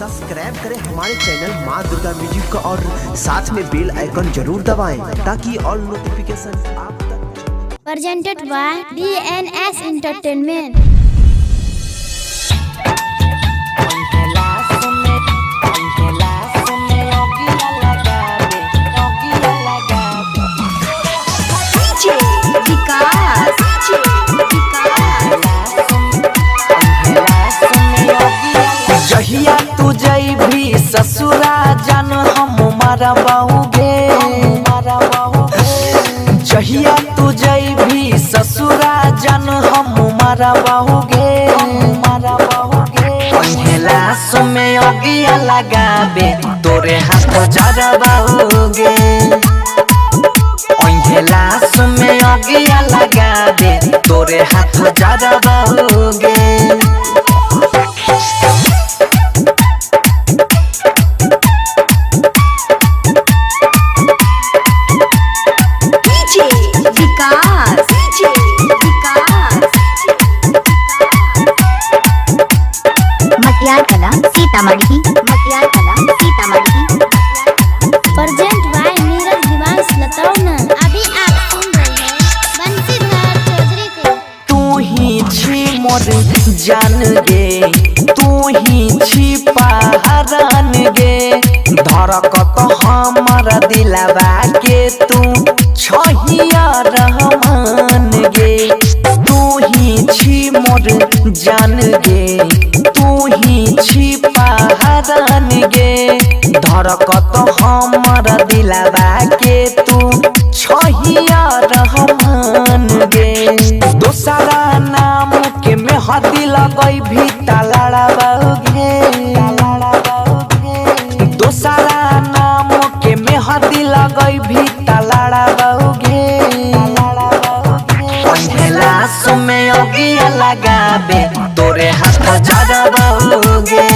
Subscribe करें हमारे channel माँ दुर्गा म्यूजिक का और साथ में बेल आइकन जरूर दबाएं ताकि ऑल नोटिफिकेशन आप तक Presented by DNS Entertainment. Vikas जहिया तू जैभी ससुरा जान हम मरबाऊगे। जहिया तू जैभी ससुरा जान हम मरबाऊगे। पहिला सुमे अगिया लगाबे तोरे हाथ जरबाऊगे। पहिला सुमे अगिया लगाबे तोरे हाथ जरबाऊगे। विकास विकास मटियार कला सीतामढ़ी मटियार कला Sitamarhi. Present by Neeraj Divansh Latauna. अभी आप सुन रहे हैं बंसीधर चौधरी को। तू ही छी मोर जान गे, तू ही छी पहरान गे। धड़कत हमर दिलवा के तू छहिया रहमान गे। तू ही छी मोर जान गे, तू ही छी पहरान गे। धड़कत हमर दिलवा के तू छहिया रहमान गे। दोसरा नाम के मेहदी लगई भी तलड़ाबाऊगे। दोसरा नाम के मेहदी लगई भी तलड़ाबाऊगे। पहिला सुमे अगिया लगाबे तोरे हाथ जरबाऊगे।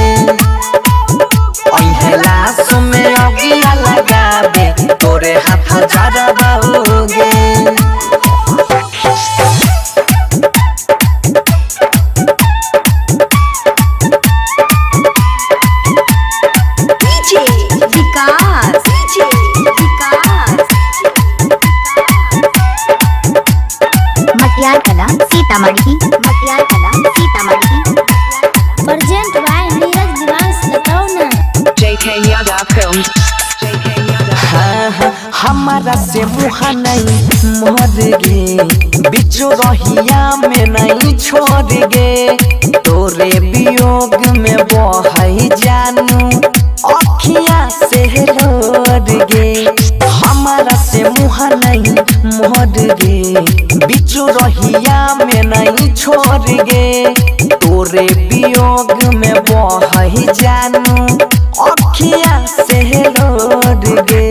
पहिला सुमे अगिया लगाबे तोरे हाथ जरबाऊगे। विकास विकास मटियार कला सीतामढ़ी मटियार कला Sitamarhi. Present by Neeraj Divansh Latauna. JK Yadav Films. JK Yadav. हाँ, हाँ, हमारा से मुहा नहीं मोर गे, बिचो रहिया में नहीं छोड़ गे। तोरे वियोग में बहई जानू अखिया से लोर गे। हमारा से मुहा नहीं मोर गे, बिचो रहिया में नहीं छोड़ गे। तोरे वियोग में बहई जानू अखिया से लोर गे।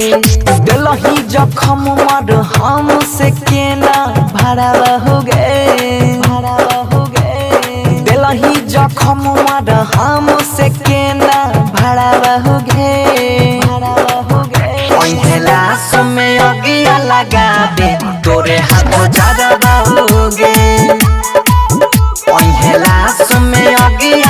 दिलही जखम मर हम से केना भरावा हो गए। दिलही जखम मर हम से केना भरावा हो गए। पहिला सुमे अगिया लगाबे तोरे हाथ जरबाऊगे। पहिला सुमे अगिया